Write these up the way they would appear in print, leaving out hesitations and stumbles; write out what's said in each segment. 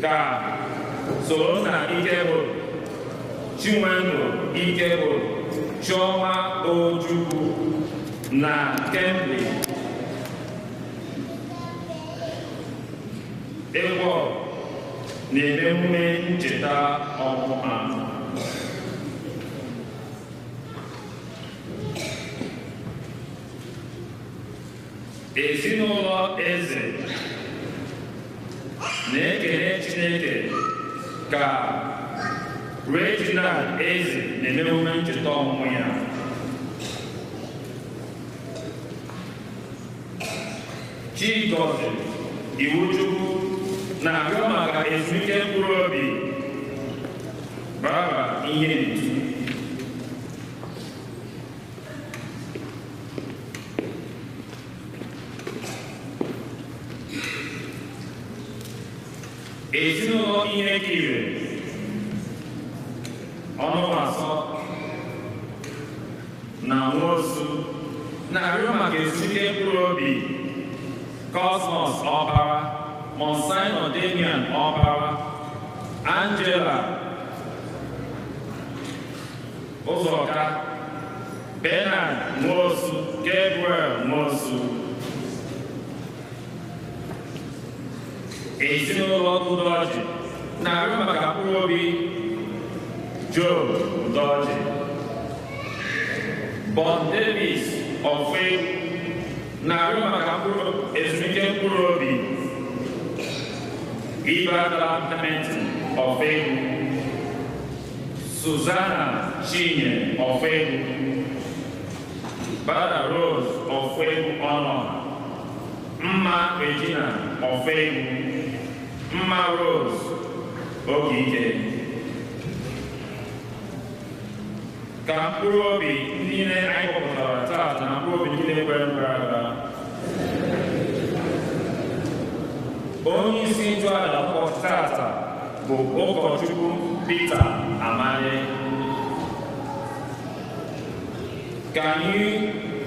Ka Solona Ikebụrụ, Chinwendu Ikebụrụ, Chioma Ojukwu na Kemgbe Egwu na-eme emume ncheta ọmụmụ ha. Ezinụlọ Eze na-ekele Chineke ka Reginald Eze na-eme emume ncheta ọmụmụ ya. Chigozie Iwuchukwu na-arịọ maka ezumike mkpụrụ obi Barbara Ihenetu. Ezinụlọ Ihekire Ọnụwasọ na Nwosu na-arịọ maka ezumike mkpụrụ obi Cosmos Ọbara, Monsignor Damian Ọbara, Angela Ụzọka, Bernard Nwosu, Gabriel Nwosu. Ezinụlọ Udoji na-arịọ maka mkpụrụ obi Job Udoji, Bon Davis Ofe na-arịọ maka ezumike mkpụrụ obi Ibadala Clementine Ofegwu, Susanna Chinye Ofegwu, Bada Rose Ofegwu Ọnọha, Mma Regina Ofegwu, Mma Rose Ogige. Ka mkpụrụ obi niile anyị kpọpụtara taata na mkpụrụ obi niile kwere gara aga. Onye isi nchụaja taata bụ ụkọchukwu Peter Amadi. Ka anyị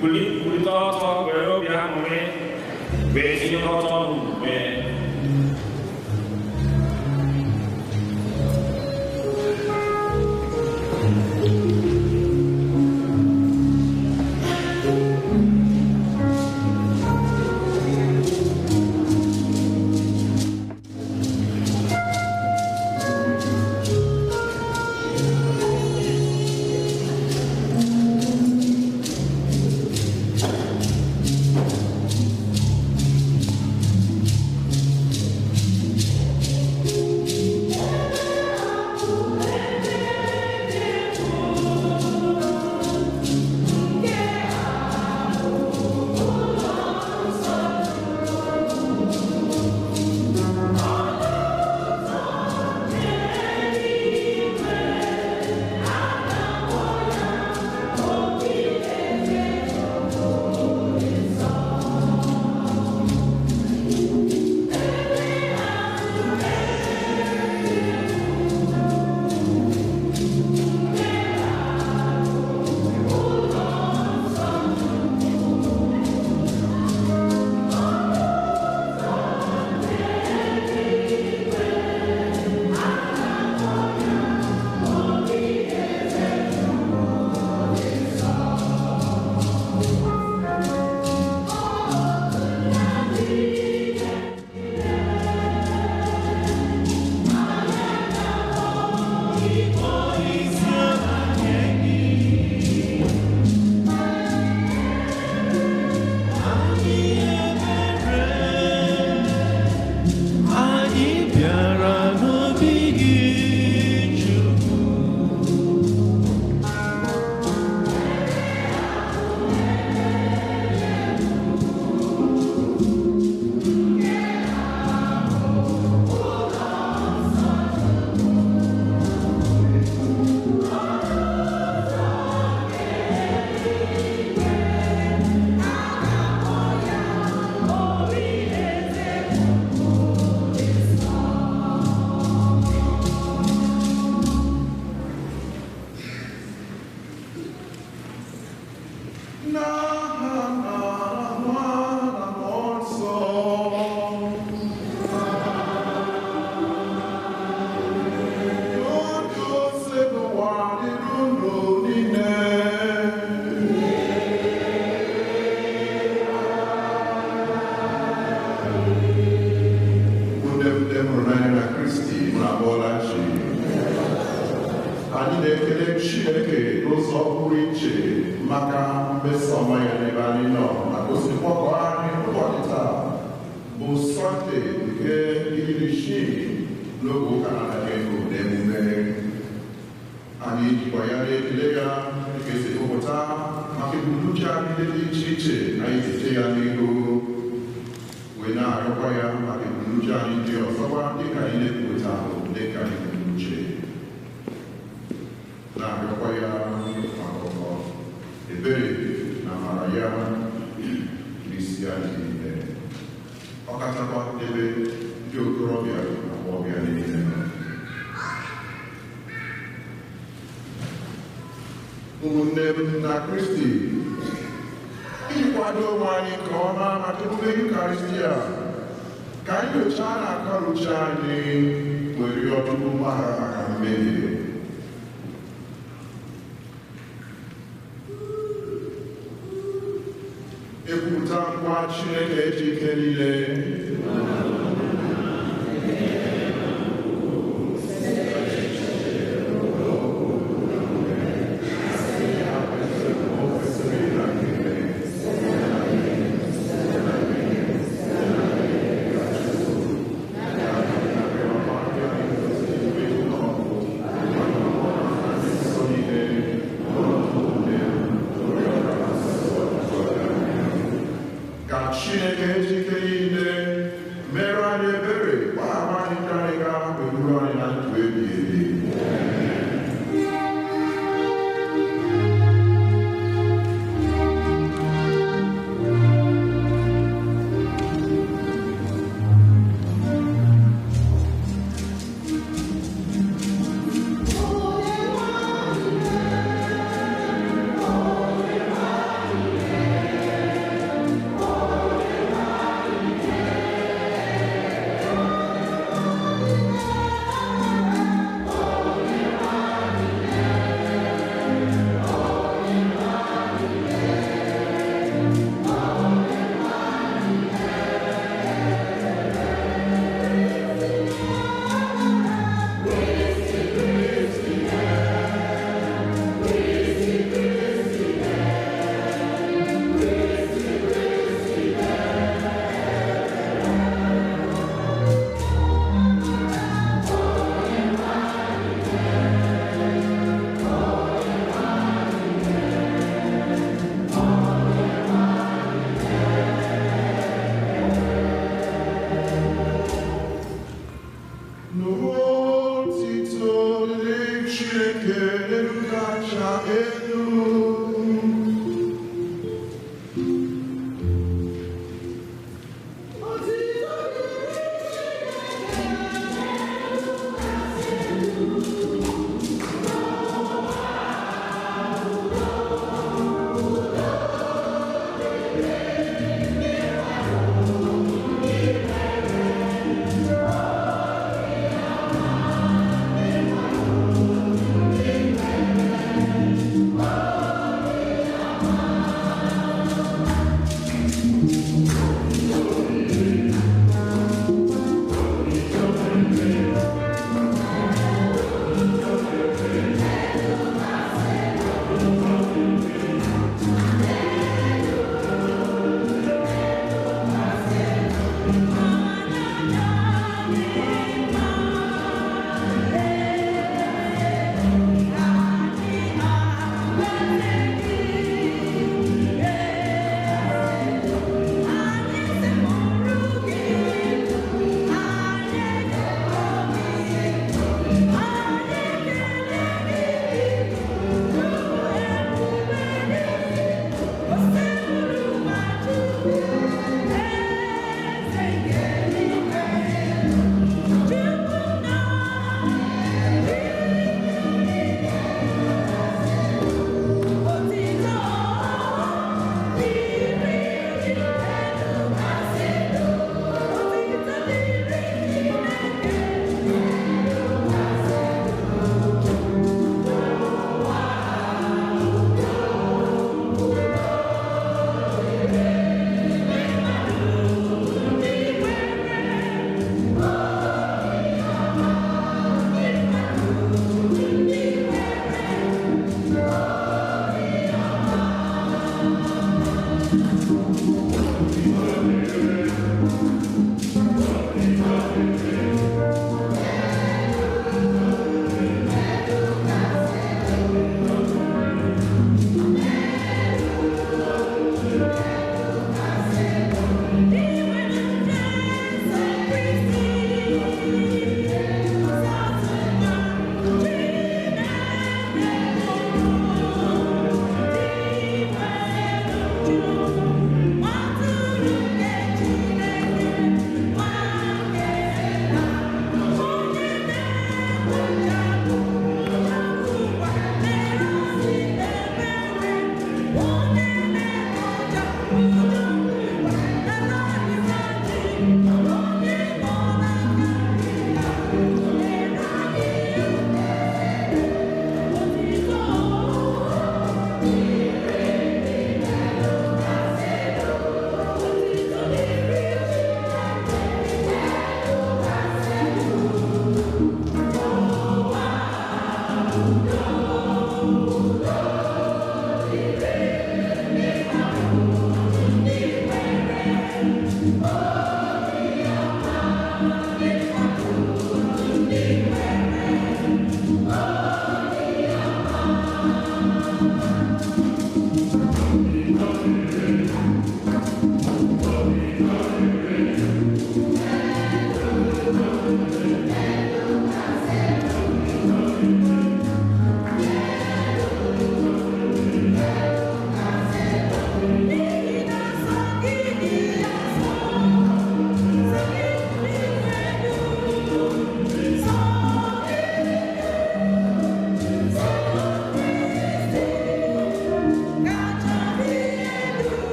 kulite ọtọ were obi aṅụrị wee tinyekọta ọnụ wee. Anyị na-ekele Chineke n'ụzọ pụrụ iche maka mmeso ọma ya n'ebe anyị nọ na o si kpọkọ anyị ụbọchị taa bụ Sọnde nke 60 n'oge ụka na-anaghị ego n'emume. Anyị jikwa ya na-ekele ya dịka esi gụpụta maka ebumnuche anyị ndị dị iche iche anyị ji ya n'ihu, wee na-arịọkwa ya maka ebumnuche anyị ndị ọzọkwa dịka anyị na-ekwupụta ahụ dịka anyị ebumnuche, na-arịọkwa ya maka ọkọ ebere na amara ya n'isi anyị niile, ọkachakwa ebe ndị okorobịa na agbọghọbịa niile nọ. Ụmụnne m na Kristi, iji kwado onwe anyị nke ọma maka emume Yukaristia, ka anyị nyochaa na akọnuche anyị wee rịọ Chukwu mgbaghara maka mmehie. Ekwupụta nkwa Chineke ji ike niile. Chineke ji ike niile mere anyị ebere, gbaghara anyị njọ anyị ga wee buru anyị na ndụ ebighị ebi. Oh!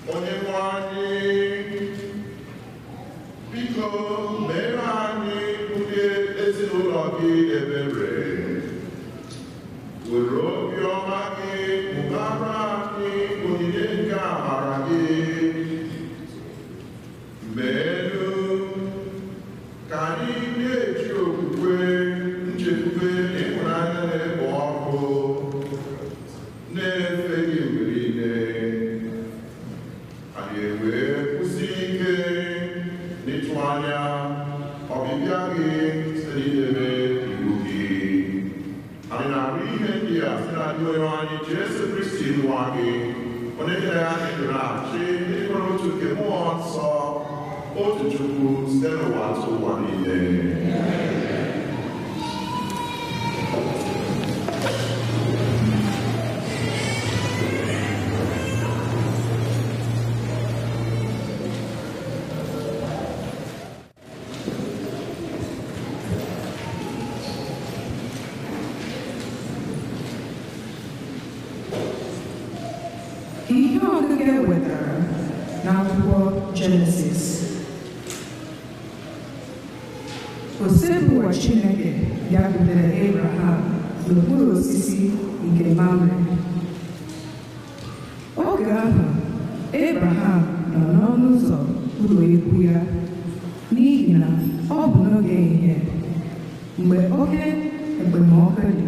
Onye nwe anyị, biko mere anyị ndị ezinụlọ gị ebere. Were obiọma gị mụbara anyị onyinye nke amara gị. Meenụ ka anyị na-eji okwukwe, nchekwube na ịhụnanya na-ekpo ọkụ na-efe gị mgbe niile. Anyị ewee kwụsị ike n'ịtụ anya ọbịbịa gị site n'idebe iwu gị. Anyị na-arụ ihe ndị a site na ndị Onyenwe anyị Jesu Kristi nwa gị, onye nyere anyị ndụ na-achị n'ịkpọrọ otu nke Mmụọ Nsọ, otu Chukwu site n'ụwa tụ ụwa niile. Ihe ọgụgụ e wetara n'akwụkwọ Jenesis. Osebụwa Chineke bịakwutere Abraham n'okpuru osisi nke Mamre. Oge ahụ, Abraham nọ n'ọnụ ụzọ ụlọ ikwu ya n'ihi na ọ bụ n'oge ehihie mgbe oke ekpomọkụ dị.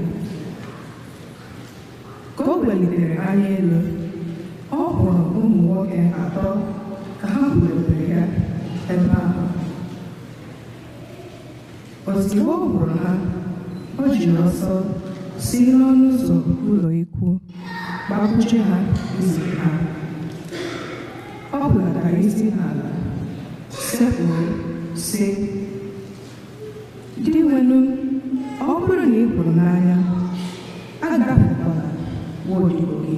Ka o welitere anya elu, ọ hụrụ ụmụ nwoke atọ ka ha kwudebere ya ebe ahụ. Ozugbo ọ hụrụ ha, o jiri ọsọ si n'ọnụ ụzọ ụlọ ikwu gbakwuje ha izute ha. Ọ hulatara isi n'ala, sekpuo, sị, "Dinwenụ, ọ bụrụ na ị hụrụ n'anya, agafekwala nwa odibo gị.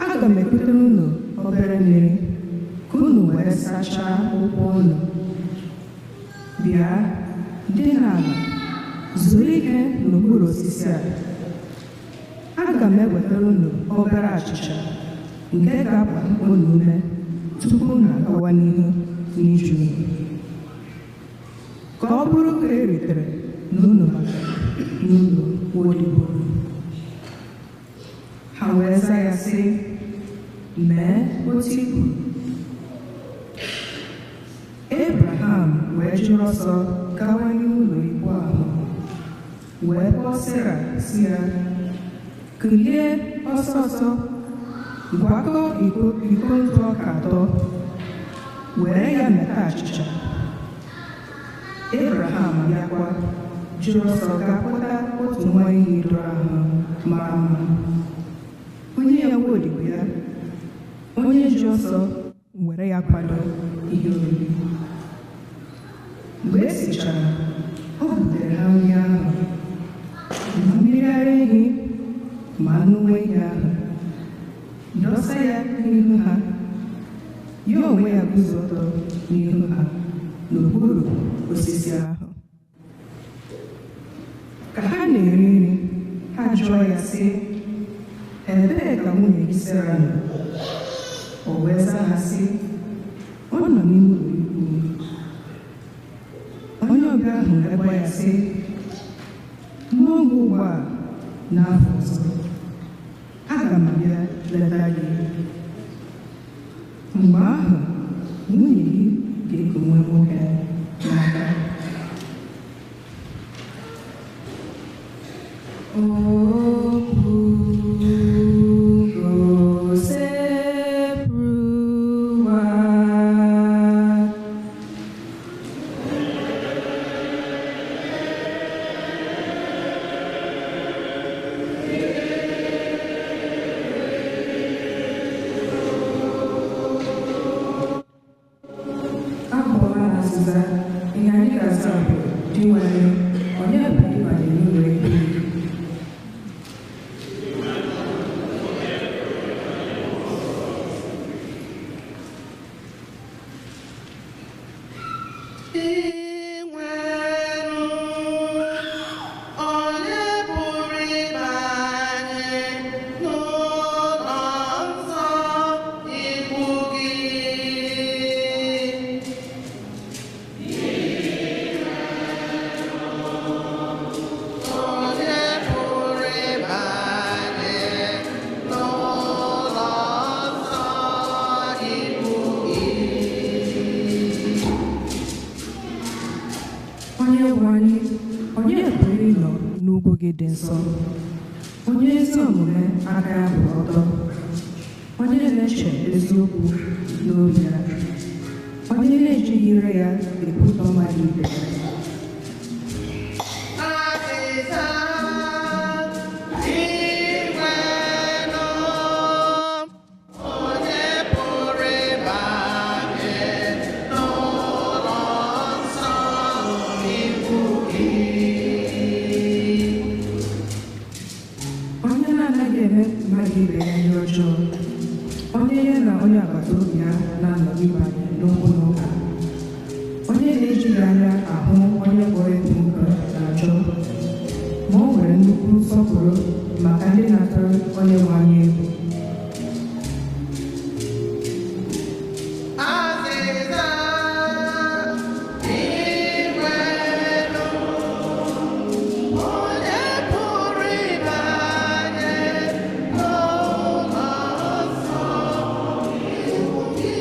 Aga m ekutere unu obere mmiri ka unu were sachaa ụkwụ unu. Bịa, dị n'ala, zuru ike n'okpuru osisi a. Aga m ewetara unu obere achịcha nke ga-agba unu ume tupu unu agawa n'ihu n'ije unu. Ka ọ bụrụ ka e ritere na unu batara n'ụlọ nwa odibo unu." Ha wee zaa ya sị, "Mee otu i kwuru." Abraham wee jiri ọsọ gawa n'ụlọ ikwu ahụ, wee kpọọ Sera sị ya, "Kulie ọsọ ọsọ, gwakọọ iko ntụ ọka atọ, were ya meta achịcha." Abraham bịakwa jiri ọsọ gaa kpọta otu nwa ehi doro ahụ mara mma, onye ya nwa odibo ya, onye ji ọsọ were ya kwado ihe oriri. Mgbe e sichara, o butere ha nri ahụ, ma mmiri ara ehi ma anụ nwa ehi ahụ, dọsa ya n'ihu ha. Ya onwe ya guzo ọtọ n'ihu ha n'okpuru osisi ahụ. Ka ha na-eri nri, ha jụọ ya sị, "Ebee ka nwunye gị Sera nọ?" O wee zaa ha sị, "Ọ nọ n'ime ụlọ ikwu." Onye ọbịa ahụ wee gwa ya sị, "N'oge ugbu a n'afọ ọzọ, aga m abịa leta gị. Mgbe ahụ, nwunye gị ga-eku nwa nwoke n'aka." Okwu Osebụwa. Abụọla na azịza, ihe anyị ga-aza bụ, "Dinwenụ, onye bụ ịbanye n'ụlọ ikwu gị?" Inwenu onye pụrụ ịbanye n'ụlọ nsọ ịdị nsọ. Onye ezi omume aka ya kwụ ọtọ, onye na-eche eziokwu n'obi ya, onye na-ejighị ire ya ekwutọ mmadụ ibe ya. Azịza inwenụ, onye pụrụ ịbanye n'ụlọ nsọ ikwu gị. Onye na-anaghị eme mmadụ ibe ya ihe ọjọọ, onye ya na onye agbata obi ya na-anọ ịbanye n'okwu na ụka, onye na-ejighị anya ahụ onye kpọrọ ịkụ nkụ na-achọ, ma o nwere nnukwu nsọpụrụ maka ndị na-atụrụ onye nwe anyị egwu. Azịza inwenụ, onye pụrụ ịbanye n'ụlọ nsọ ikwu gị.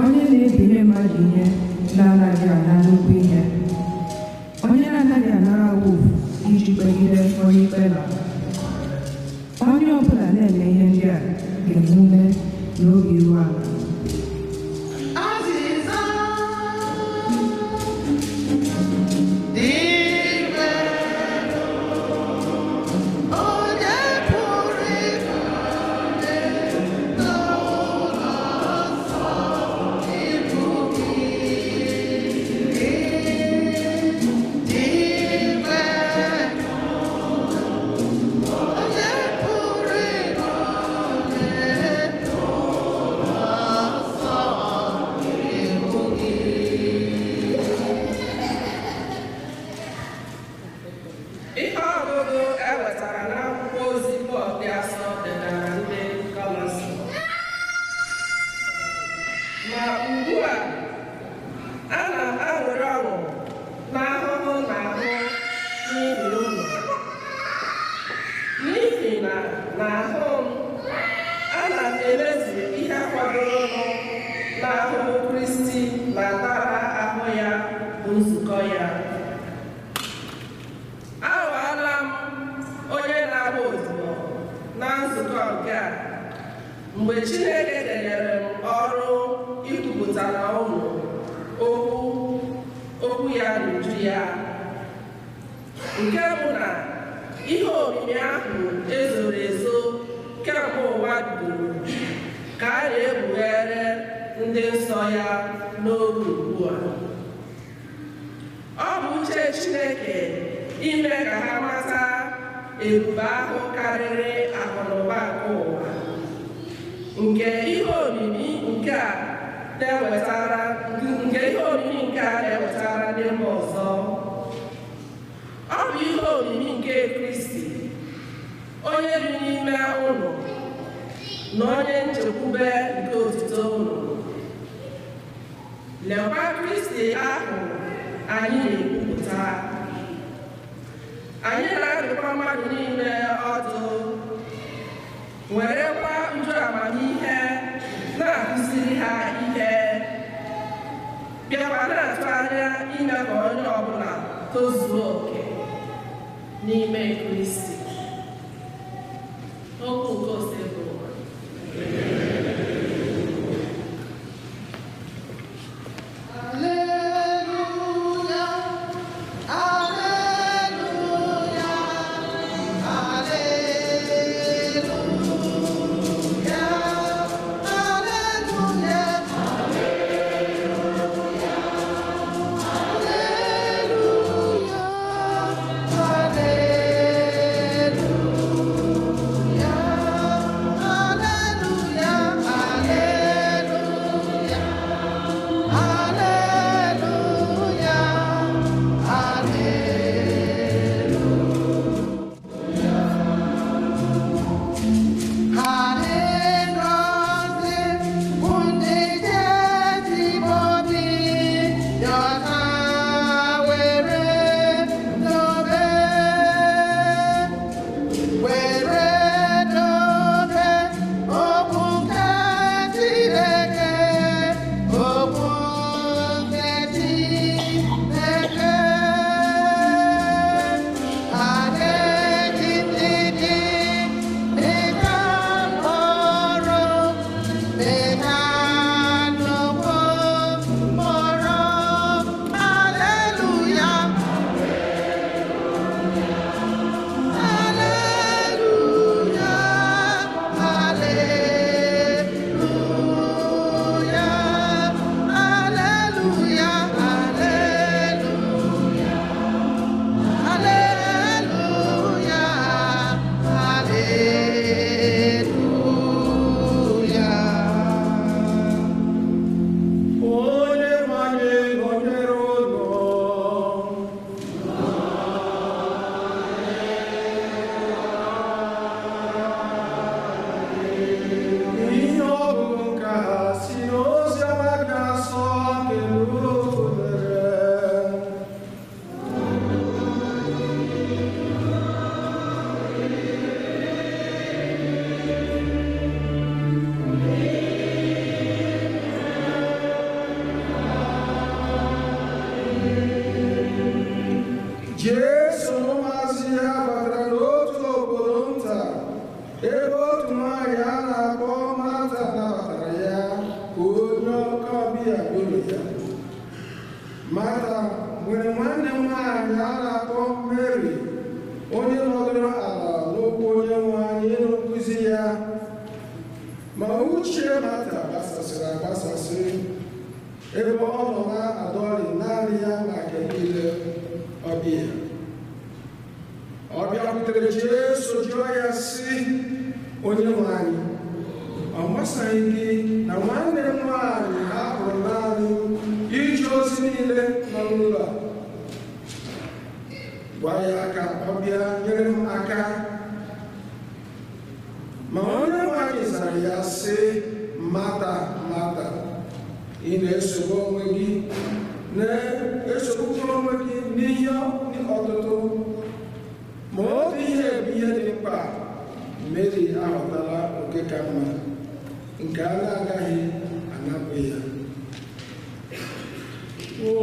Onye na-ebinye mmadụ ihe na-anaghị ana nnukwu ihe, onye na-anaghị anara awoofu iji kpegide onye ikpe mara. Onye ọbụla na-eme ihe ndị a ga-enwe ume na obi iru ala. Azịza inwenụ, onye pụrụ ịbanye n'ụlọ nsọ ikwu gị. Inwenụ, onye pụrụ ịbanye n'ụlọ nsọ ikwu gị. Ihe ọgụgụ e wetara n'akwụkwọ ozi Pọl dị asọ degara ndị Kọlọsi. Ma ugbu a, ana m aṅụrị ọṅụ n'ahụhụ na ahụ n'ihi unu. N'ihi na n'ahụ m, ana m emezu ihe kwadoronụ n'ahụhụ Kristi na-atara ahụ ya bụ nzukọ ya. Aghọọla m onye na-agba odibo na nzukọ nke a mgbe Chineke kenyere m ọrụ ikwupụtara unu okwu okwu ya n'uju ya, nke bụ na ihe omimi ahụ ezoro ezo kemgbe ụwa bidoro ka a na-ekpughere ndị nsọ ya n'oge ugbu a. Ọ bụ uche Chineke ime ka ha mata ebube ahụ karịrị akụnụba nke ụwa, nke ihe omimi nke a na-ewetara nke ihe omimi nke a na-ewetara ndị mba ọzọ. Ọ bụ ihe omimi nke Kristi, onye bi n'ime unu na onye nchekwube nke otuto unu. Lekwa Kristi ahụ anyị na-ekwupụta. Anyị na-adụkwa mmadụ niile ọdụ, werekwa uju amamihe na-akụziri ha ihe, bịakwa na-atụ anya ime ka onye ọbụla tozuo oke n'ime Kristi. Okwu nke Osebụụwa. Alleluia, alleluia, alleluia, alleluia, alleluia, alleluia, alleluia. Ebe otu nwaanyị a na-akpọ Mata nabatara ya ka onye ọka ọbịa n'ụlọ ya. Mata nwere nwanne nwaanyị a na-akpọ Mary, onye nọdụrụ ala n'ụkwụ Onyenwe anyị ịnụ nkuzi ya. Ma uche Mata gbasasịrị agbasasị, ebe ọ nọ na-adọlị naanị ya maka ile ọbịa. Ọ bịakwutere Jesu jụọ ya sị, Onyenwe anyị, ọ masịghị gị na nwanne m nwaanyị hapụrụ naanị ije ozi niile nọ n'ụlọ a? Gwa ya ka ọ bịa nyere m aka. Ma Onyenwe anyị zara ya sị, Mata, Mata, ị na-esogbu onwe gị na-esogbukwa onwe gị n'ihe ọtụtụ, ma otu ihe bụ ihe dị mkpa. Mary aghọtala oke ka mma nke a na-agaghị anapụ ya.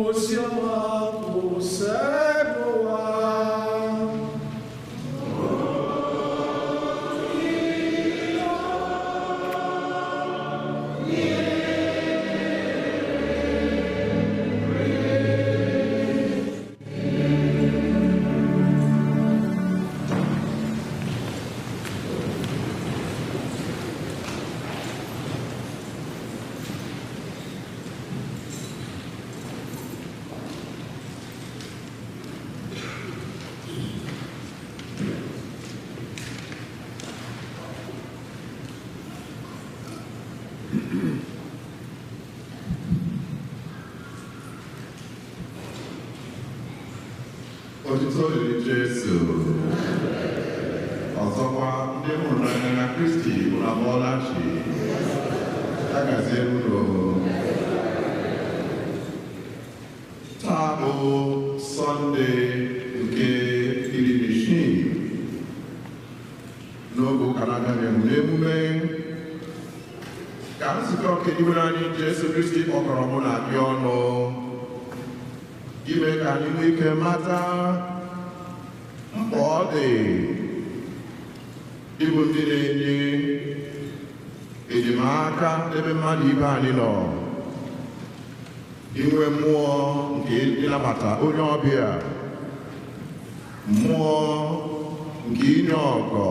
Ozi ọma bụ Osebụwa. Otito dịrị Jesu. Ọzọkwa, ndị hụrụ n'anya na Kristi, unu abọọla chi. Ya gaziere unu. Taa bụ Sọnde nke 16 n'oge ụka na-abịa n'emume ka nzukọ nke Dinwenụ anyị Jesu Kristi kpọkọrọ mụ na gị ọnụ ime ka anyị nwee ike mata mkpa ọ dị ịbụ ndị na-enye enyemaka ebe mmadụ ibe anyị nọ, inwe mmụọ nke ịnabata onye ọbịa, mmụọ nke inye ọgọ,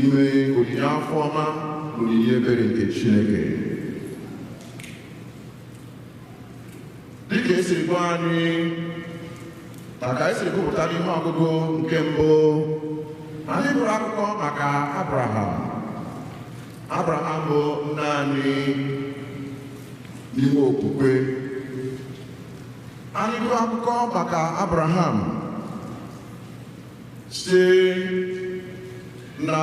ime onyinye afọ ọma na onyinye ebere nke Chineke. Dịka esiri gwa anyị na ka esiri gụpụta n'ihe ọgụgụ nke mbụ, anyị gụrụ akụkọ maka Abraham. Abraham bụ nna anyị n'ime okwukwe. Anyị gụrụ akụkọ maka Abraham site na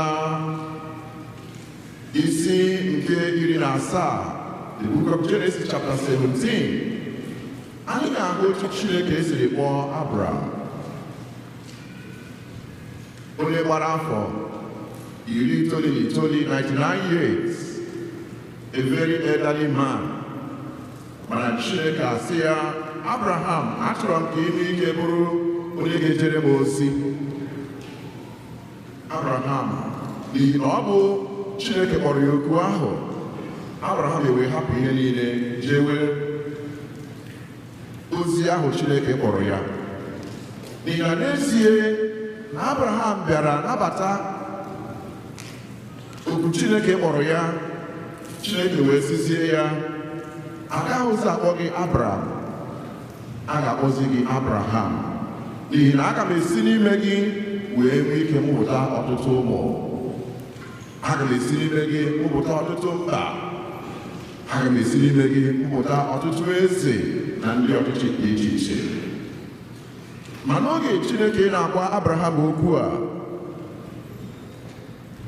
isi nke 17, the book of Genesis chapter 17. Anyị ga-ahụ otu Chineke siri kpọọ Abraham, onye gbara afọ 99, 99 years, a very elderly man. Mana Chineke asị ya, Abraham, achọrọ m ka ime ike bụrụ onye ga-ejere m ozi. Abraham, n'ihi na ọ bụ Chineke kpọrọ ya oku ahụ, Abraham ewee hapụ ihe niile jewe ozi ahụ Chineke kpọrọ ya. N'ihi na n'ezie na Abraham bịara nabata oku Chineke kpọrọ ya, Chineke wee sizie ya, agaghịzi akpọ gị Abram, a ga-akpọzi gị Abraham, n'ihi na aga m esi n'ime gị wee nwee ike mụpụta ọtụtụ ụmụ, aga m esi n'ime gị mụpụta ọtụtụ mba, aga m esi n'ime gị mụpụta ọtụtụ eze na ndị ọchịchị dị iche iche. Ma n'oge Chineke na-agwa Abraham okwu a,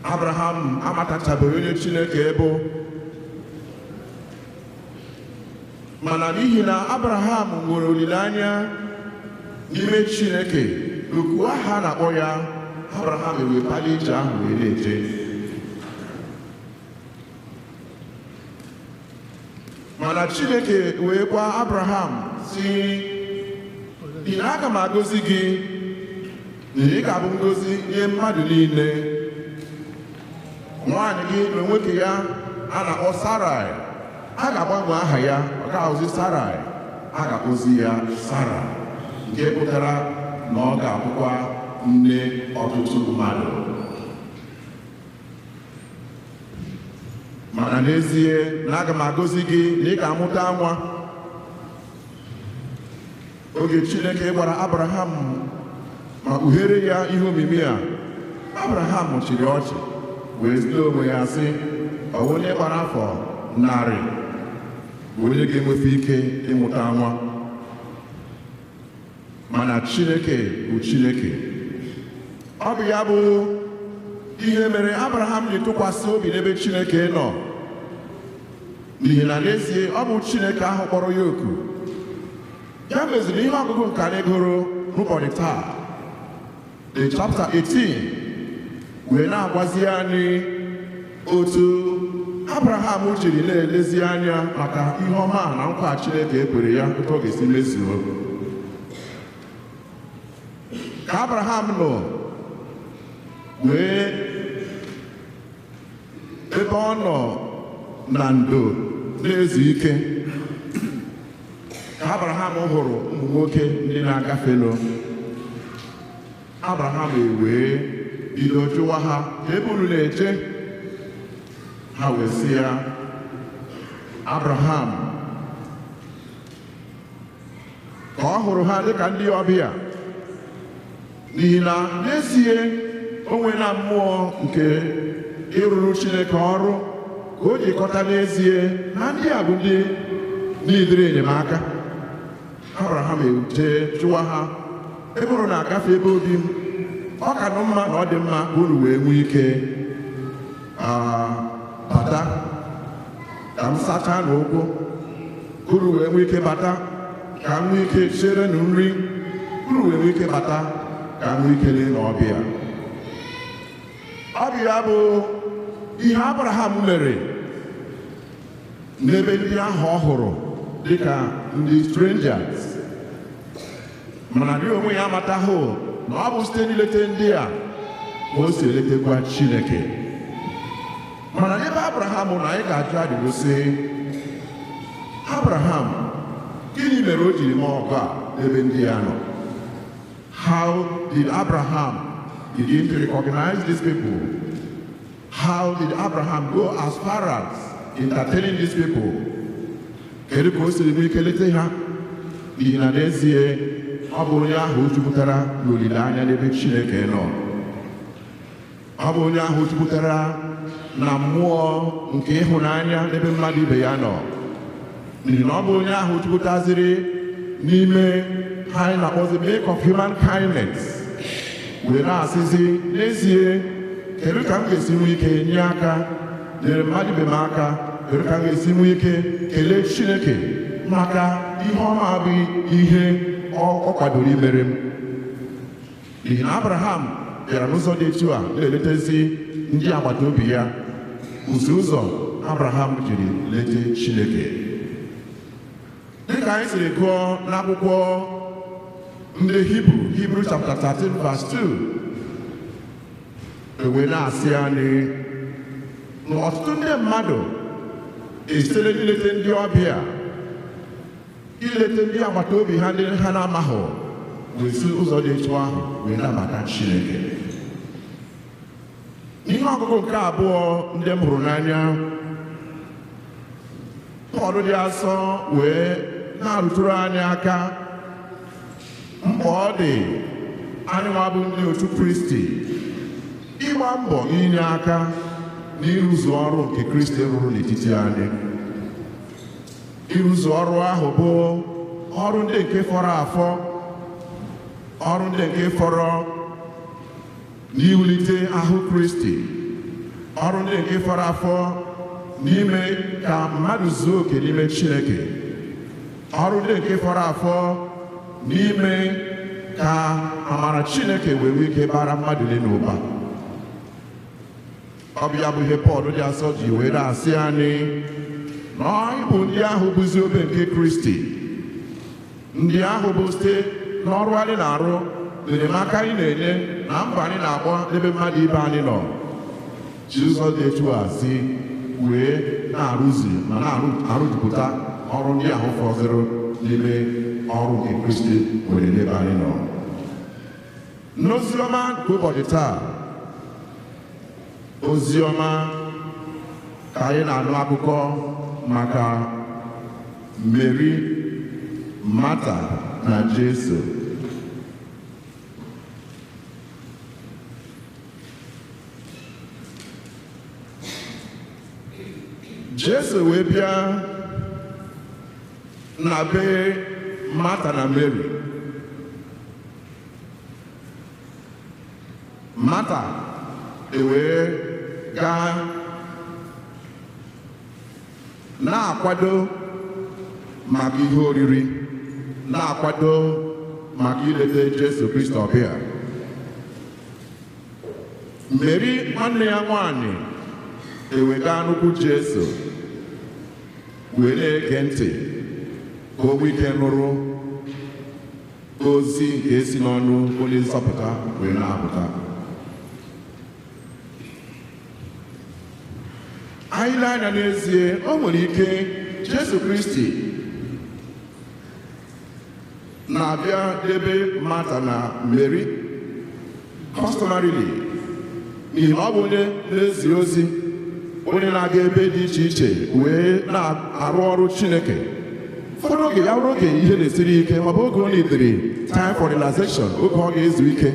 Abraham amatachabeghị onye Chineke bụ. Mana n'ihi na Abraham nwere olileanya n'ime Chineke, oku aha na-akpọ ya, Abraham ewee palie ije ahụ wee na-eje. Mana Chineke wee gwa Abraham sị, n'ihi na aga m agọzi gị, na ị ga-abụ ngọzi nye mmadụ niile. Nwaanyị gị na nwoke ya a na-akpọ Sarai, a ga-agbanwe aha ya, ọ ga-ahụzi Sarai, a ga-akpọzi ya Sara, nke pụtara na ọ ga-abụkwa nne ọtụtụ mmadụ. Mana n'ezie na aga m agọzi gị na ị ga-amụta nwa. Oge Chineke gwara Abraham ma kpughere ya ihe omimi a, Abraham chịrị ọchị wee zute onwe ya sị, ọ bụ onye gbara afọ 100 bụ onye ga-enwefe ike ịmụta nwa. Mana Chineke bụ Chineke. Ọ bụ ya bụ ihe mere Abraham ji tụkwasị obi n'ebe Chineke nọ, n'ihi na n'ezie ọ bụ Chineke ahụ kpọrọ ya oku. Ya meziri ihe ọgụgụ nke anyị gụrụ n'ụbọchị taa, the chapter 18, wee na-agwazi anyị otu Abraham jiri na-elezi anya maka ihe ọma na nkwa Chineke ekwere ya otu ọ ga-esi mezuo. Ka Abraham nọ wee ebe ọ nọ na ndo na-ezu ike, ka Abraham hụrụ ụmụ nwoke ndị na-agafenụ. Abraham ewee bido jụwa ha, ebe unu na-eje? Ha wee sị ya, Abraham, ka ọ hụrụ ha dịka ndị ọbịa, n'ihi na n'ezie o nwere mmụọ nke ịrụrụ Chineke ọrụ, ka o jikọta n'ezie na ndị a bụ ndị niile enyemaka. Abraham ejee jụwa ha, ebe unu na-agafe ebe obi m, ọ ka nụ mma na ọ dị mma ka unu wee nwee ike bata, ka m sachaa n'ụkwụ, ka unu wee nwee ike bata, ka m nwee ike chere nụ nri, unu wee nwee ike bata, ka m nwee ike lee n'ọbịa. Ọ bụ ya bụ ihe Abraham mere n'ebe ndị ahụ ọ hụrụ dịka ndị strangers. Mana dị onwe ya amataghị na ọ bụ site n'ilete ndị a ka o si eletekwa Chineke. Mana n'ebe Abraham na anyị ga-ajụ ajụjụ sị, Abraham, gịnị mere o jiri mee ọgụ a n'ebe ndị ya nọ? How did Abraham begin to recognize these people? How did Abraham go as far as entertaining these people? Kedu ka o siri nwee ike lete ha? N'ihi na n'ezie ọ bụ onye ahụ jupụtara n'olileanya n'ebe Chineke nọ. Ọ bụ onye ahụ jupụtara na mmụọ nke ịhụnanya n'ebe mmadụ ibe ya nọ. N'ihi na ọ bụ onye ahụ jupụtaziri n'ime ha anyị na-akpọzi milk of human kindness, wee na-asịzi n'ezie kedu ka m ga-esi nwee ike nye aka, nyere mmadụ ibe m aka, kedu ka m ga-esi nwee ike kelee Chineke maka ihe ọma bụ ihe ọ kwadoro imere m. N'ihi na Abraham bịara n'ụzọ dị etu a na-eletezi ndị agbata obi ya, ụzọ ụzọ Abraham jiri lete Chineke. Dịka anyị siri gụọ n'akwụkwọ ndị Hibru, Hibru chapter 13 verse 2, ewee na-asị anyị na ọtụtụ ndị mmadụ esitela n'ilete ndị ọbịa, ilete ndị agbata obi ha ndị ha na-amaghị, wee si ụzọ dị etu ahụ wee nabata Chineke. N'ihe ọgụgụ nke abụọ ndị m hụrụ n'anya, Pọl dị asọ wee na-arụtụrụ anyị aka mkpa ọ dị anyị nwa bụ ndị otu Kristi ịgba mbọ inye aka n'ịrụzu ọrụ nke Kristi rụrụ n'etiti anyị. Ịrụzu ọrụ ahụ bụ ọrụ ndị nke fọrọ afọ, ọrụ ndị nke fọrọ n'iwulite ahụ Kristi, ọrụ ndị nke fọrọ afọ n'ime ka mmadụ zuo oke n'ime Chineke, ọrụ ndị nke fọrọ afọ n'ime ka amara Chineke wee nwee ike bara mmadụ niile ụba. Ọ bụ ya bụ ihe Pọl dị asọ ji wee na-asị anyị na anyị bụ ndị ahụ bụzi obe nke Kristi, ndị ahụ bụ site n'ọrụ anyị na-arụ, na enyemaka anyị na-enye, na mbọ anyị na-agba n'ebe mmadụ ibe anyị nọ, Ji ụzọ dị etu a si wee na-arụzi ma na-arụjupụta ọrụ ndị ahụ fọdụrụ n'ime ọrụ nke Kristi nwere n'ebe anyị nọ. N'oziọma nke ụbọchị taa, oziọma ka anyị na-anụ akụkọ maka Mary, Martha na Jesu. Jesu wee bịa na be Martha na Mary. Martha ewee gaa na-akwado maka ihe oriri, na-akwado maka ileta Jesu Kristi ọbịa. Mary nwanne ya nwanyị ewega nnukwu Jesu wee na-ege ntị ka o nwee ike nụrụ ozi nke esi n'ọnụ onye nzọpụta wee na-apụta. Anyị lee anya n'ezie, o nwere ike Jesu Kristi na-abịa debe Martha na Mary customarily, n'ihi na ọ bụ onye na-ezi ozi, onye na-aga ebe dị iche iche wee na-arụ ọrụ Chineke. Ụfọdụ oge ya bụrụ oge ihe na-esiri ike, ma ọ bụ oge ọ na-edere time for relaxation, oge ọ ga-ezu ike,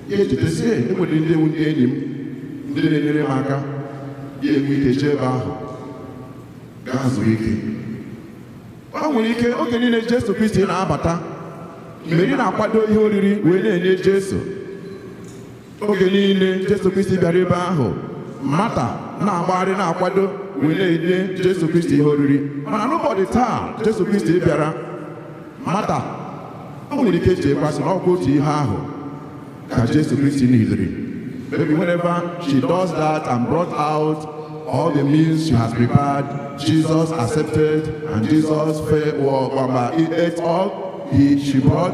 ya echetasie enwere ndị ewu ndị enyi m ndị na-enyere m aka, ya enwe ike jee ebe ahụ gaa zuo ike. O nwere ike oge niile Jesu Kristi na-abata, Mary na-akwado ihe oriri wee na-enye Jesu. Oge niile Jesu Kristi bịara ebe ahụ, Martha na-agbagharị na-akwado wee na-enye Jesu Kristi ihe oriri. Mana n'ụbọchị taa Jesu Kristi bịara, Martha o nwere ike chekwasị na ọkwa otu ihe ahụ ka Jesu Kristi nidiri. Maybe whenever she does that and brought out all the meals she has prepared, Jesus accepted, and Jesus he ate all she brought.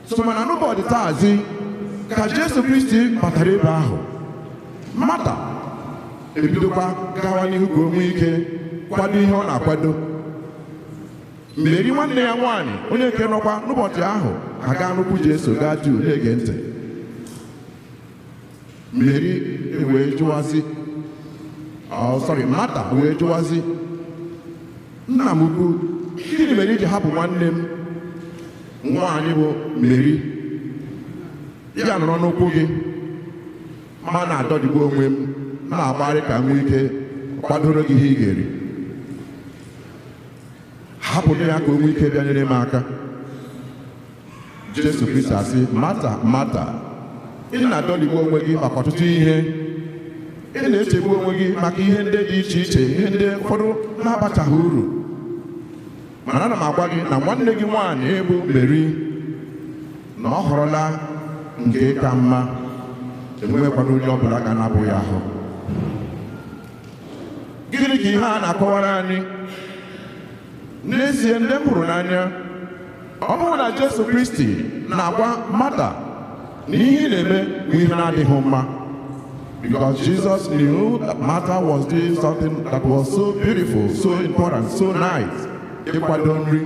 So mana n'ụbọchị taazi ka Jesu Kristi batara ebe ahụ, Martha ebidokwa gawa n'ihu ka o nwee ike kwado ihe ọ na-akwado. Mary nwanne ya nwaanyị onye nke nọkwa n'ụbọchị ahụ aga nnukwu Jesu gaa juu na-ege ntị. Mary wee jụwazi, Martha wee jụwazi, nna m ukwu, gịnị mere iji hapụ nwanne m nwaanyị bụ Mary ya nọrọ n'ụkwụ gị, ma na-adọdigbu onwe m na-agbagharị ka m nwee ike kwadoro gị ihe ị ga-eri? Hapụ ya ka o nwee ike bịa nyere m aka. Jesu Kristi asị, Martha, Martha, ị na-adọligbu onwe gị maka ọtụtụ ihe, ị na-echegbu onwe gị maka ihe ndị dị iche iche, ihe ndị ụfọdụ na-abachaghị uru. Mana ana m agwa gị na nwanne gị nwaanyị bụ Mary na ọ họrọla nke ka mma, enwekwana onye ọbụla ga-anapụ ya ahụ. Gịnị ka ihe a na-akọwara anyị? N'ezie ndị m hụrụ n'anya, ọ bụrụ na Jesu Kristi na-agwa Martha na ihe ị na-eme bụ ihe na-adịghị mma, because Jesus knew that Martha was doing something that was so beautiful, so important, so nice. Ịkwado nri,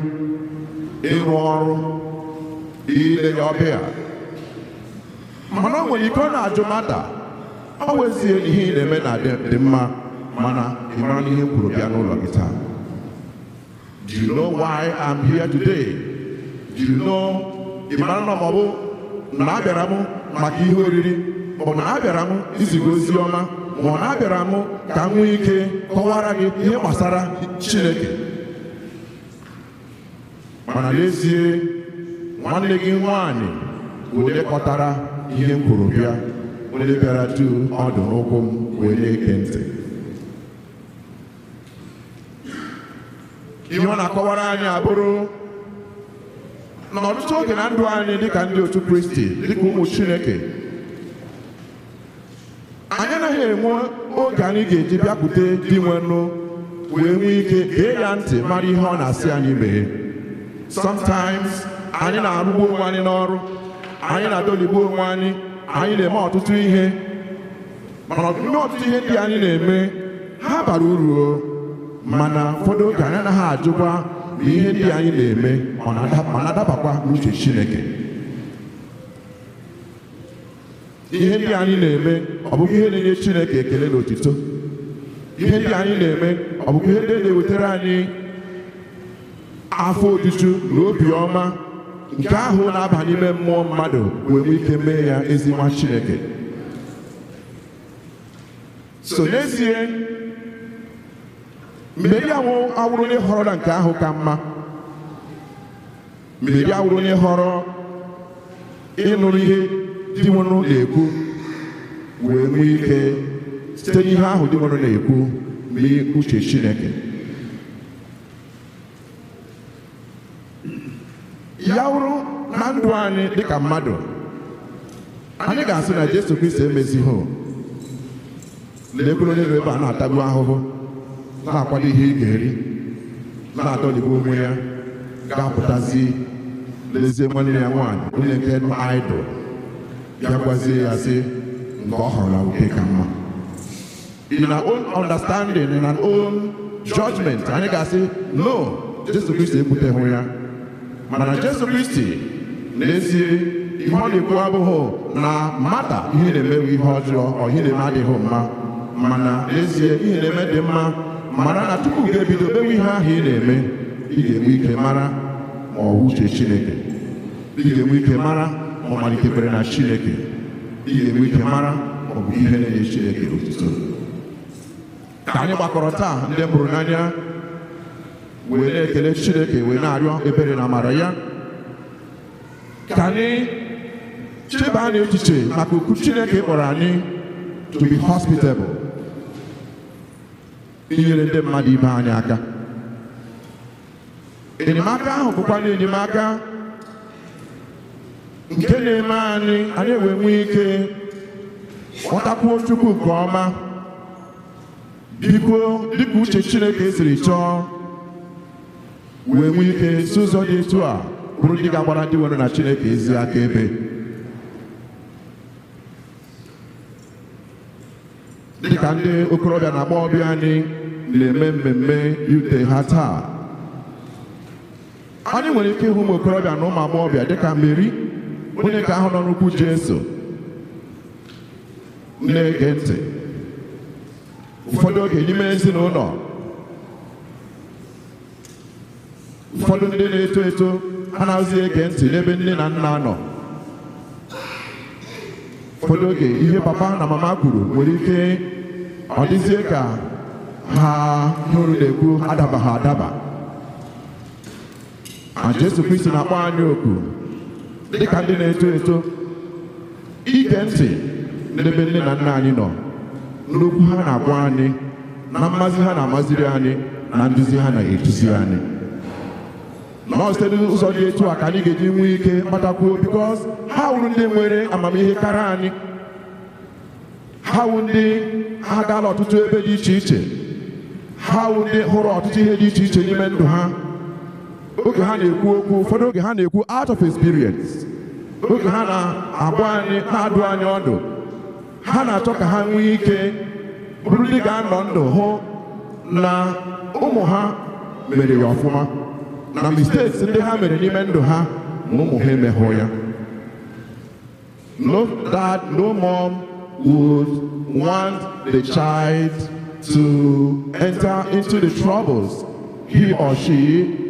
ịrụ ọrụ, ile ya ọbịa. Mana o nwere ike ọ na-ajụ Martha, ọ wezie na ihe ị na-eme na dị mma, mana ị mara na ihe m kwuru bịa n'ụlọ gị taa. Do you know why I'm here today? Do you know ị mara na ọ bụ na abịara m maka ihe oriri, ma ọ na abịara m iziga ozi ọma, ma ọ na abịara m ka m nwee ike kọwara gị ihe gbasara Chineke? Mana n'ezie nwanne gị nwaanyị onye kọtara ihe m kwuru bịa, onye bịara duu ọdụ n'ụkwụ m wee na-ege ntị. Ihe ọ na-akọwara anyị abụrụ na ọtụtụ oge na ndụ anyị dịka ndị otu Kristi, dịka ụmụ Chineke, anyị anaghị enwe oge anyị ga-eji bịakwute Dinwenụ wee nwee ike gee ya ntị mara ihe ọ na-asị anyị mee. Sometimes anyị na-arụgbu onwe anyị n'ọrụ, anyị na-adọligbu onwe anyị, Anyị na-eme ọtụtụ ihe, mana n'ime ọtụtụ ihe ndị anyị na-eme ha bara uru o, mana ụfọdụ oge anyị anaghị ajụkwa ma ihe ndị anyị na-eme ọ na-adabakwa n'uche Chineke. Ihe ndị anyị na-eme ọ bụkwa ihe na-enye Chineke ekele na otuto? Ihe ndị anyị na-eme ọ bụkwa ihe ndị na-ewetara anyị afọ ojuju na obi ọma nke ahụ na-aba n'ime mmụọ mmadụ wee nwee ike mee ya ezi nwa Chineke? So n'ezie, Meri awụrụ onye họrọ na nke ahụ ka mma. Meri awụrụ onye họrọ ịnụrụ ihe di nwụrụ na-ekwu wee nwee ike site n'ihe ahụ di nwụrụ na-ekwu mee uche Chineke. Ya wụrụ na ndụ anyị dịka mmadụ, anyị ga-asị na Jesu Kristi emezighị. Lekwuru onye nọ ebe a na-atagbu ahụhụ, na-akwado ihe ị ga-eri, na-adọlibu onwe ya, ga-apụtazi lezie nwanne ya nwaanyị onye nke nọ idol, bịa gwazie ya sị nke ọ họrọ na oke ka mma. In our own understanding, in our own judgment, anyị ga-asị no, Jesu Kristi ekwuteghị ya. Mana Jesu Kristi n'ezie ihe ọ na-ekwu abụghị na mata ihe na-emewe ihe ọjọọ ọ ihe na-eme adịghị mma, mana n'ezie ihe na-eme dị mma. Mara na tupu gị ebido mewe ihe ahụ ị na-eme, ị ga-enwe ike mara ma ọ bụ uche Chineke, ị ga-enwe ike mara ma ọ malitekwere na Chineke, ị ga-enwe ike mara ma ọ bụ ihe na-enye Chineke otuto. Ka anyị gbakọrọ taa, ndị mụrụ n'anya, wee na-ekele Chineke, wee na-arịọ ebere na amara ya, ka anyị cheba anyị echiche maka okwu Chineke kpọrọ anyị to be hospitable, inyere ndị mmadụ ibe anyị aka. Enyemaka ahụ bụkwa na enyemaka nke na-eme anyị anyị wee nwee ike ghọtakwuo Chukwu nke ọma, biko dịka uche Chineke siri chọọ, wee nwee ike si ụzọ dị etu a bụrụ ndị ga-agbara ndị nwere na Chineke ezi aka ebe. Dịka ndị okorobịa na agbọghọbịa anyị na-eme mmemme yute ha taa, anyị nwere ike ịhụ ụmụ okorobịa na ụmụ agbọghọbịa dịka Meri, onye nke ahụ nọ n'ukwu Jesu na-ege ntị. Ụfọdụ oge n'ime ezinụlọ, ụfọdụ ndị na-eto eto anaghịzi ege ntị n'ebe nne na nna nọ. Ụfọdụ oge ihe papa na mama kwuru nwere ike ọ dịzie ka ha hụrụ na-ekwu adabaghị adaba. Ma Jesu Kristi na-akpọ anyị oku dịka ndị na-eto eto ige ntị n'ebe nne na nna anyị nọ, n'okwu ha na-agwa anyị, na mmazi ha na-amaziri anyị, na nduzi ha na-eduzi anyị. Na site n'ụzọ dị etu a ka anyị ga-eji nwee ike matakwuo, because ha wuru ndị nwere amamihe karịa anyị, ha wụ ndị ha gaala ọtụtụ ebe dị iche iche, ha wụ ndị hụrụ ọtụtụ ihe dị iche iche n'ime ndụ ha. Oge ha na-ekwu okwu, ụfọdụ oge ha na-ekwu out of experience, oge ha na-agwa anyị, na-adụ anyị ọdụ, ha na-achọ ka ha nwee ike bụrụ ndị ga-anọ ndụ hụ na ụmụ ha mere ya ọfụma, na mistakes ndị ha mere n'ime ndụ ha na ụmụ ha emeghụ ya. No dad, no mom would want the child to enter into the troubles he or she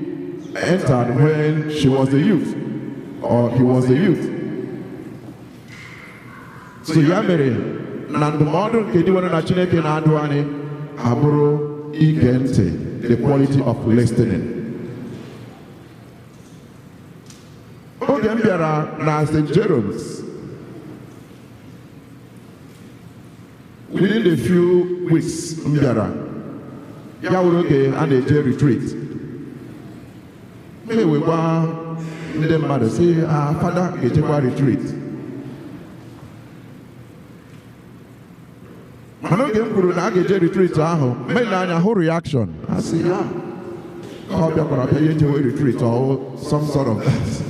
entered when she was a youth or he was a youth. So ya mere na ndụmọdụ nke dị nwere na Chineke na-adụ anyị abụrụ ige ntị, the quality of listening. Oge m bịara na St. Jerome's, within the few weeks m bịara, ya wụrụ oge a na-eje retreat, m ewekwa ndị mmadụ sị, ah, fada ga-ejekwa retreat. Mana oge m kwuru na a ga-eje retreat ahụ, mgbe anya hụ reaction, a sị ya ka ọ bịakwara bịa ya ejewe retreat or some sort of that.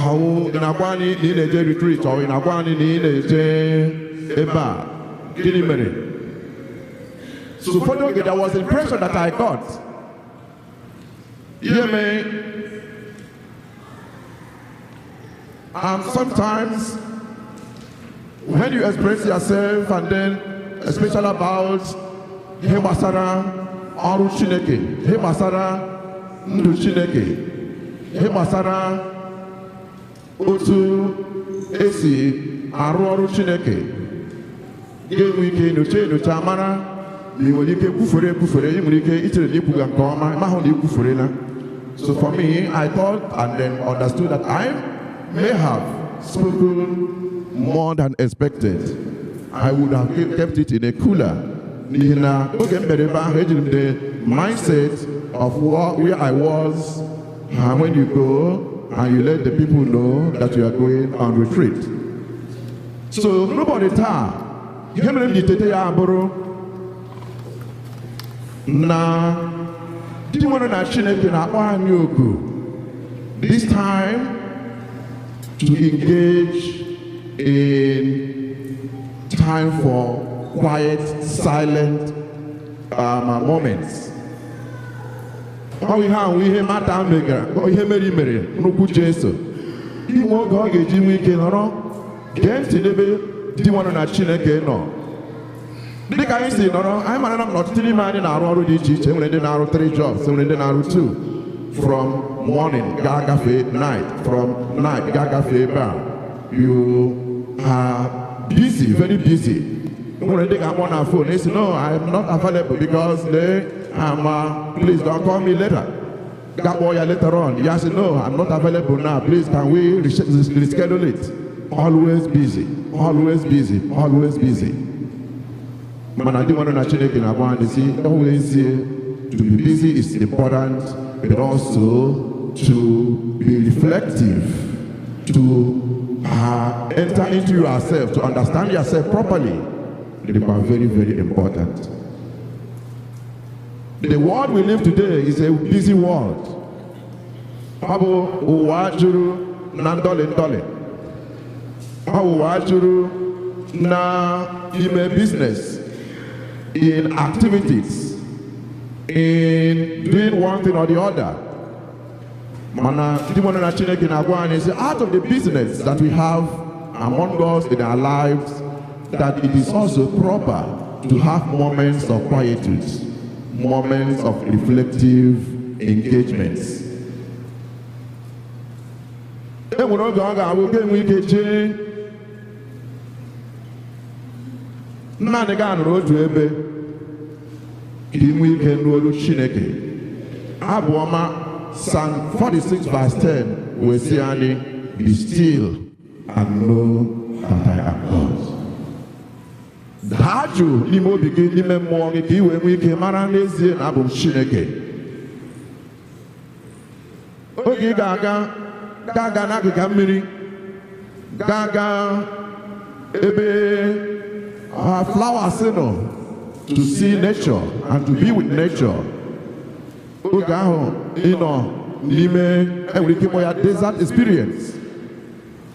Ahụ ị na-agwa anyị na ị na-eje retreat, ọ ị na-agwa anyị na ị na-eje ebe a, gịnị mere? So ụfọdụ oge there was impression that I got. Ihe mee, and sometimes when you express yourself, and then especially about ihe gbasara ọrụ Chineke, ihe gbasara ndụ Chineke, ihe gbasara otu esi arụ ọrụ Chineke, ga-enwe ike nyocha enyocha mara na ị nwere ike kwufere ekwufere, ị nwere ike ichere na ikwuga nke ọma, ma hụ na ikwuferela. So for me, I thought and then understood that I may have spoken more than expected. I would have kept it in a cooler. N'ihi na oge m bịara ebe ahụ, ejiri m the mindset of where I was, and when you go and you let the people know that you are going on retreat. So n'ụbọchị taa, ihe mere m ji tete ya abụrụ na di nwere na Chineke na-akpọ anyị oku this time to engage in time for quiet, silent moments. Ọ ihe ahụ ihe Mata megara, ihe Meri mere n'ukwu Jesu. Inwe oge ọ ga-eji nwee ike nọrọ gee ntị n'ebe di nwere na Chineke nọ. Dịka anyị si nọrọ, anyị mara na ọtụtụ n'ime anyị na-arụ ọrụ dị iche iche. Enwere ndị na-arụ 3 jobs, enwere ndị na-arụ 2. From morning gaa gafee night, from night gaa gafee ebe a. You are busy, very busy. Enwere ndị ga-akpọ na phone, they say, no, I am not available because they am, please don't call me later. Ga-akpọ ya later on. Ya say, no, I'm not available now. Please, can we reschedule it? Always busy, always busy, always busy. Mana ndị nwere na Chineke na-agwa anyị sị, always to be busy is important, but also to be reflective, to enter into yourself, to understand yourself properly. They are very, very important. The world we live today is a busy world. Ọ bụ ụwa juru na ndọlị ndọlị. Ọ bụ ụwa juru na ime business, in activities, in doing one thing or the other. Mana ndị nwere na Chineke na-agwa anyị sị, out of the business that we have among us in our lives, that it is also proper to have moments of quietude, moments of reflective engagements. E nwere oge ọ ga-abụ ga-enwe ike jee naanị gaa nọrọ otu ebe ka ị nwee ike nụ olu Chineke. Abụ ọma Psalm 46 verse 10 wee sị anyị, be still and know that I am God. Daa jụụ n'ime obi gị, n'ime mmụọ gị, ka ị wee nwee ike mara n'ezie na abụ m Chineke. Oge ị ga-aga gaa n'agịga mmiri, gaa ebe flowers nọ, to see nature and to be with nature. Oge ahụ ị nọ n'ime, enwere ike ịkpọ ya desert experience.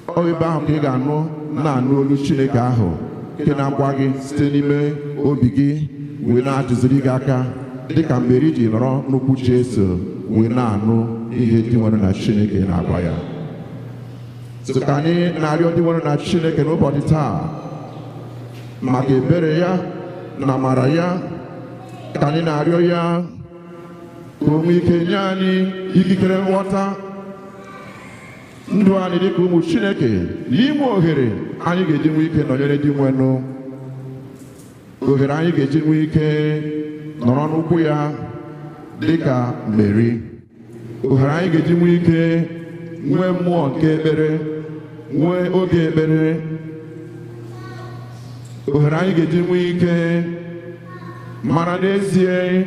Ọ ebe ahụ ka ị ga-anụ na-anụ olu Chineke ahụ nke na-agwa gị site n'ime obi gị wee na-atụziri gị aka, dịka Meri ji nọrọ n'ukwu Jesu wee na-anụ ihe dị nwere na Chineke na-agwa ya. So ka anyị na-arịọ dị nwere na Chineke n'ụbọchị taa maka ebere ya na amara ya, ka anyị na-arịọ ya ka o nwee ike nye anyị ikikere nghọta ndụ anyị dịka ụmụ Chineke, n'ime ohere anyị ga-eji nwee ike nọnyere dị nwenụ, ohere anyị ga-eji nwee ike nọrọ n'ụkwụ ya dịka Meri, ohere anyị ga-eji nwee ike nwee mmụọ nke ekpere, nwee oge ekpere, ohere anyị ga-eji nwee ike mara n'ezie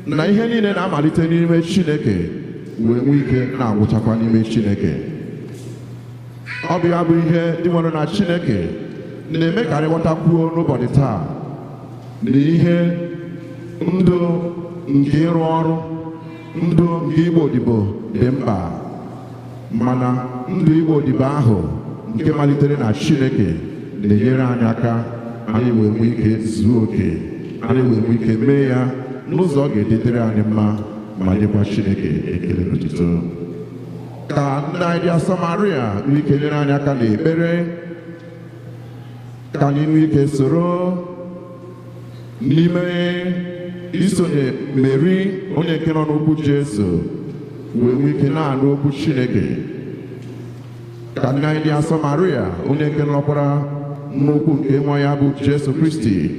na ihe niile na-amalite n'ime Chineke wee nwee ike na-agwụchakwa n'ime Chineke. Ọ bụ ya bụ ihe dị nwere na Chineke na-eme ka anyị ghọtakwuo n'ụbọchị taa na ihe ndụ nke ịrụ ọrụ, ndụ nke igbo odibo dị mkpa, Mana ndụ igbo odibo ahụ nke malitere na Chineke na-enyere anyị aka anyị wee nwee ike zuo oke, anyị wee nwee ike mee ya n'ụzọ ọ ga-edetere anyị mma ma nyekwa Chineke ekele n'otuto. Ka nna anyị dị asọ Maria nwee ike nyere anyị aka n'ekpere, ka anyị nwee ike soro n'ime isonye Meri onye nke nọ n'okwu Jesu wee nwee ike na-anụ okwu Chineke. Ka nna anyị dị asọ Maria onye nke nọkwara n'okwu nke nwa ya bụ Jesu Kristi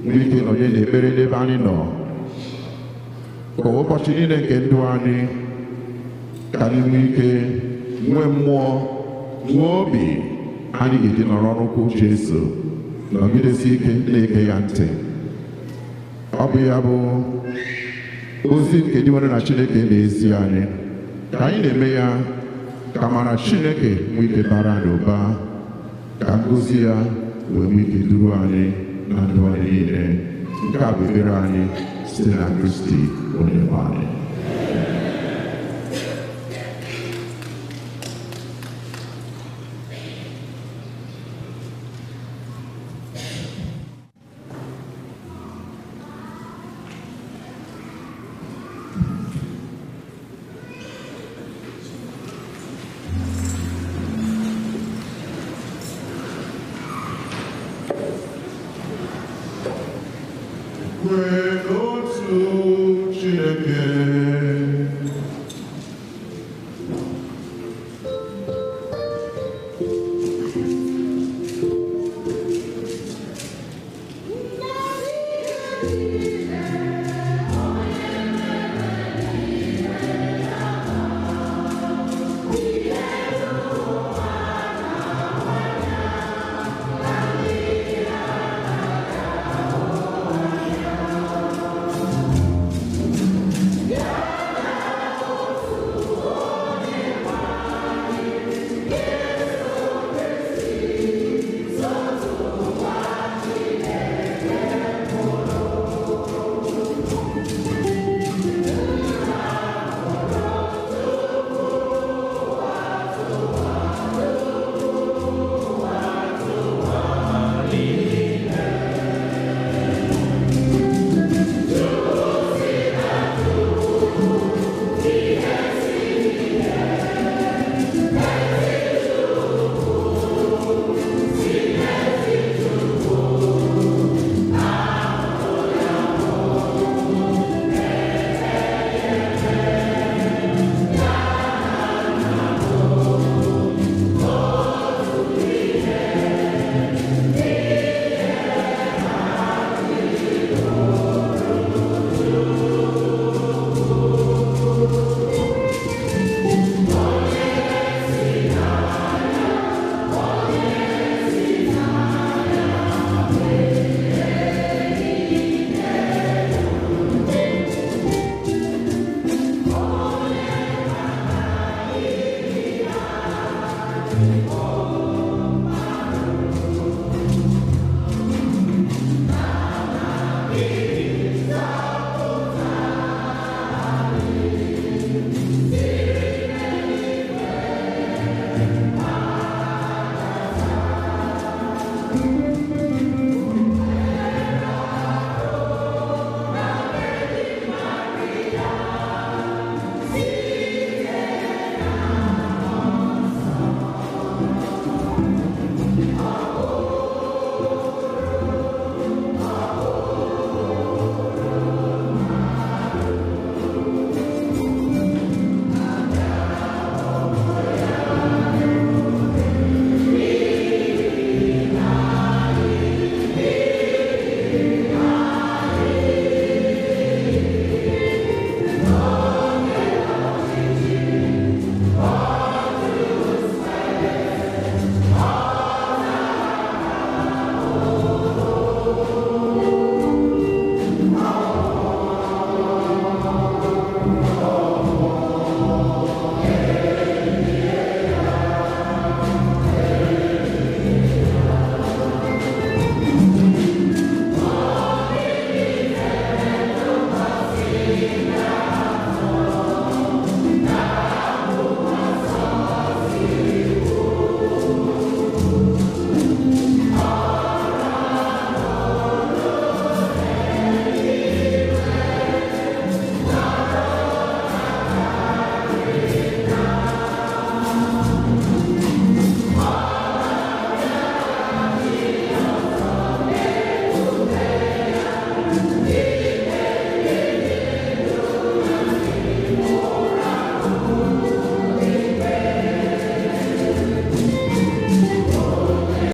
nwee ike nọnye n'ekpere n'ebe anyị nọ ka ụbọchị niile nke ndụ anyị, ka anyị nwee ike nwee mmụọ, nwee obi anyị ga-eji nọrọ n'ụkwụ Jesu, nọgidesi ike na-ege ya ntị. Ọ bụ ya bụ ozi nke dị nwere na Chineke na-ezi anyị, ka anyị na-eme ya ka amara Chineke nwee ike bara anyị ụba, ka ngọzi ya wee nwee ike duru anyị na ndụ anyị niile. Nke a bụ ekpere anyị site na Kristi onye nwe anyị.